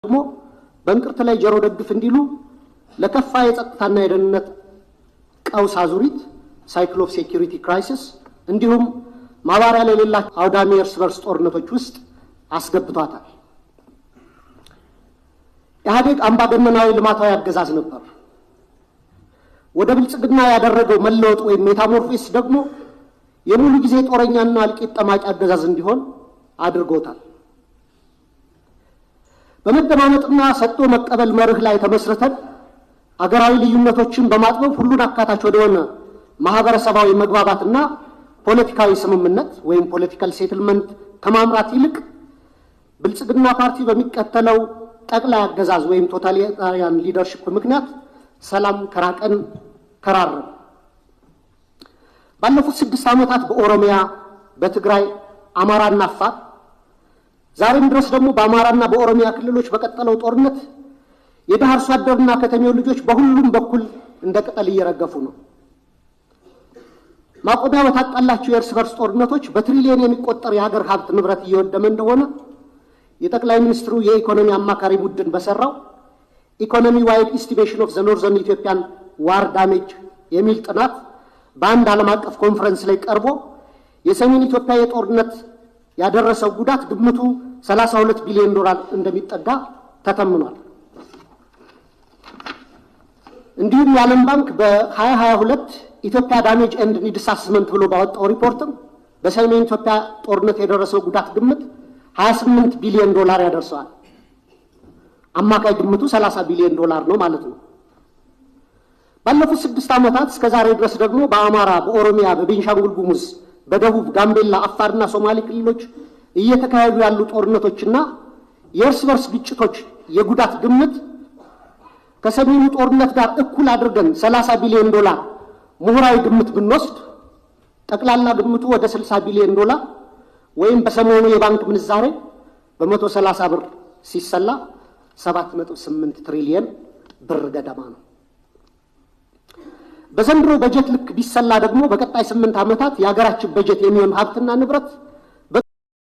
ደግሞ በእንቅርት ላይ ጆሮ ደግፍ እንዲሉ ለከፋ የጸጥታና የደህንነት ቀውስ አዙሪት፣ cycle of security crisis፣ እንዲሁም ማባሪያ ለሌላቸው አውዳሚ የእርስ በርስ ጦርነቶች ውስጥ አስገብቷታል። ኢህአዴግ አምባገነናዊ ልማታዊ አገዛዝ ነበር። ወደ ብልጽግና ያደረገው መለወጥ ወይም metamorphosis ደግሞ የሙሉ ጊዜ ጦረኛና እልቂት ጠማቂ አገዛዝ እንዲሆን አድርጎታል። በመደማመጥና ሰጥቶ መቀበል መርህ ላይ ተመስርተን አገራዊ ልዩነቶችን በማጥበብ ሁሉን አካታች ወደሆነ ማህበረሰባዊ መግባባትና ፖለቲካዊ ስምምነት ወይም political settlement ከማምራት ይልቅ ብልጽግና ፓርቲ በሚከተለው ጠቅላይ አገዛዝ ወይም totalitarian leadership ምክንያት ሰላም ከራቀን ከራረም። ባለፉት 6 ዓመታት በኦሮሚያ፣ በትግራይ፣ አማራና አፋር፣ ዛሬም ድረስ ደግሞ በአማራና በኦሮሚያ ክልሎች በቀጠለው ጦርነት የድሃ አርሶ አደርና ከተሜው ልጆች በሁሉም በኩል እንደ ቅጠል እየረገፉ ነው። ማቆሚያ በታጣላቸው የእርስ በርስ ጦርነቶች በትሪሊየን የሚቆጠር የሀገር ሀብት ንብረት እየወደመ እንደሆነ የጠቅላይ ሚኒስትሩ የኢኮኖሚ አማካሪ ቡድን በሰራው "Economy wide estimation of the Northern Ethiopian war damage" የሚል ጥናት በአንድ ዓለም አቀፍ ኮንፈረንስ ላይ ቀርቦ የሰሜን ኢትዮጵያ የጦርነት ያደረሰው ጉዳት ግምቱ 32 ቢሊዮን ዶላር እንደሚጠጋ ተተምኗል። እንዲሁም የዓለም ባንክ በ2022 "Ethiopia Damage and Needs Assessment" ብሎ ባወጣው ሪፖርትም በሰሜን ኢትዮጵያ ጦርነት የደረሰው ጉዳት ግምት 28 ቢሊዮን ዶላር ያደርሰዋል። አማካይ ግምቱ 30 ቢሊዮን ዶላር ነው ማለት ነው። ባለፉት 6 ዓመታት እስከ ዛሬ ድረስ ደግሞ በአማራ፣ በኦሮሚያ፣ በቤንሻንጉል ጉሙዝ፣ በደቡብ፣ ጋምቤላ፣ አፋርና ሶማሌ ክልሎች እየተካሄዱ ያሉ ጦርነቶችና የእርስ በርስ ግጭቶች የጉዳት ግምት ከሰሜኑ ጦርነት ጋር እኩል አድርገን 30 ቢሊዮን ዶላር ምሁራዊ ግምት ብንወስድ ጠቅላላ ግምቱ ወደ 60 ቢሊዮን ዶላር ወይም በሰሞኑ የባንክ ምንዛሬ በ130 ብር ሲሰላ 7.8 ትሪሊየን ብር ገደማ ነው። በዘንድሮ በጀት ልክ ቢሰላ ደግሞ በቀጣይ 8 ዓመታት የሀገራችን በጀት የሚሆን ሀብትና ንብረት